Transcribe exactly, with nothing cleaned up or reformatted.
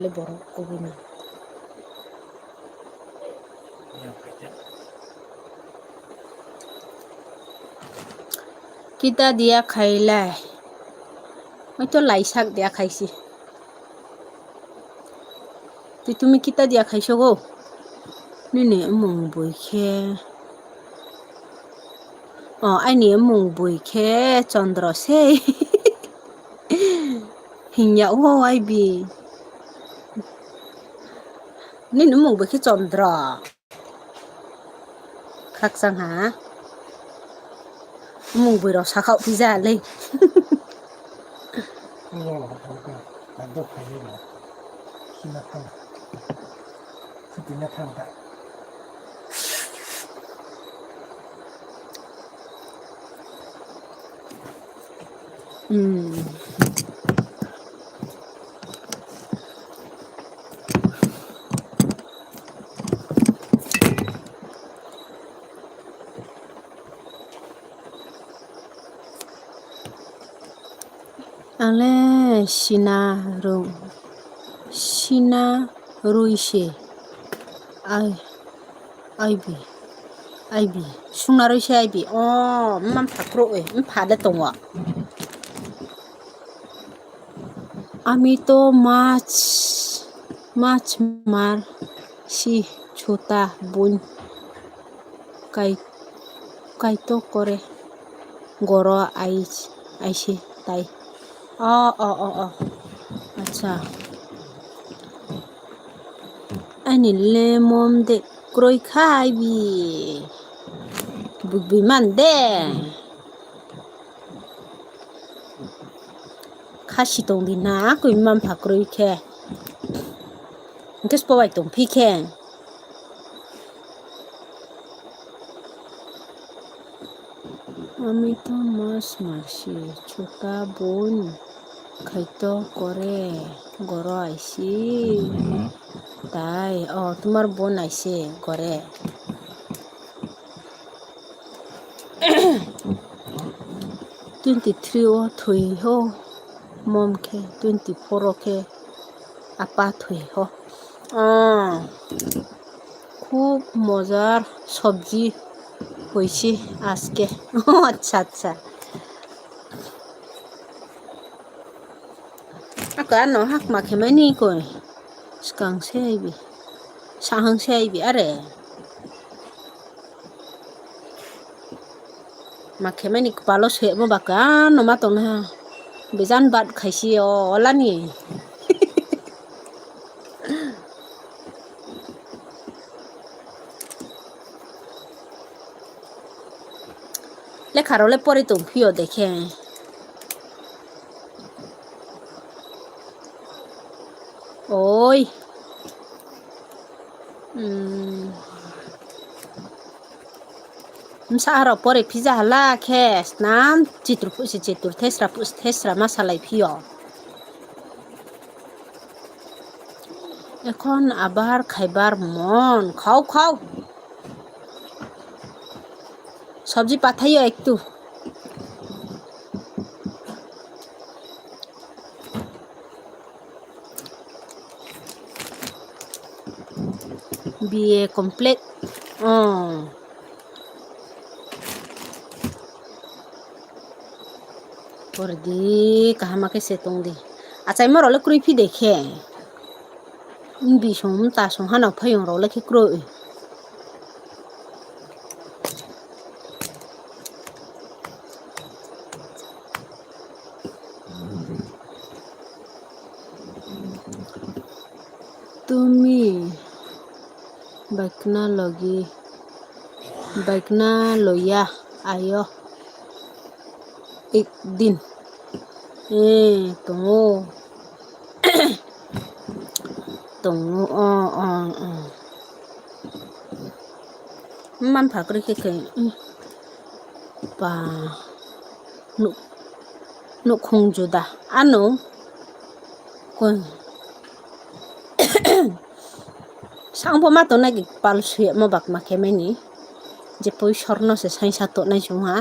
le borok kubui no. Kita dia khailai. Oito laisak dia khaisi. Twi tumi kita dia khaisogo. Nini mung bui khe. O, aini mung bui khe Chandra se. Hingya o aibi. Nini mung bui khe Chandra. Khakchang ha. Mung bui rok sakha pija le. Sina thang. Sina thang ta. Ang le sina rw-, sina rwi se. Ai, aibi, aibi, suna rwi se aibi. O, mma mpha kro-, e, mpha le tongo. Ami to mach, mach mar si chota bun. Kai-, kaito kore goro ai, aise tai. O, o, o, o. Acha. Ani le mom de kroi kha aibi. Bugbi man de. Khasi tong di na, koi mma mpha kroi khe. Hingke spo bai tong phi khe. Ami to mas marsi chota bon khaito kore goro aisi. Tai, o, tumar bon aise gore. Twenty three o thwi ho, mom khe twenty four o khe apa thwi ho. Ah, khub mojar sobji hoisi ajke. Acha, acha. Aka ano hak ma khe mani koi. Skang se aibi. Sahang se aibi are. Ma khe mani kwpalo se mo baka ano ma tong ha. Bejan bat khaisi o olani. Lekha rok le pori tong phio dekhe. Oi. Hmm. Msa aro pori phija hala khe snan chitur phusi chitur thesra phusi thesra ma salai phio. Ekhon abar khaibar mon khao khao. Sabji pathaio ektu. B A complete. Oh. Pordi kaham khe se tong di. Achai morok le kwrwi phi de khe. Bisong mtasong hano phayung rok le khe kwrwi. Tumi baikna logi, baikna loya ayo ek din. Eh, tongo. Tongo, o, o, o. Man phakri khe khe, mm. Ba, nuk, nukhung juda. Ano, koi. Sangbo ma tongnai ki pal suya ma bak ma khe mani. Je poi sorno se saisa tongnai chwng ha.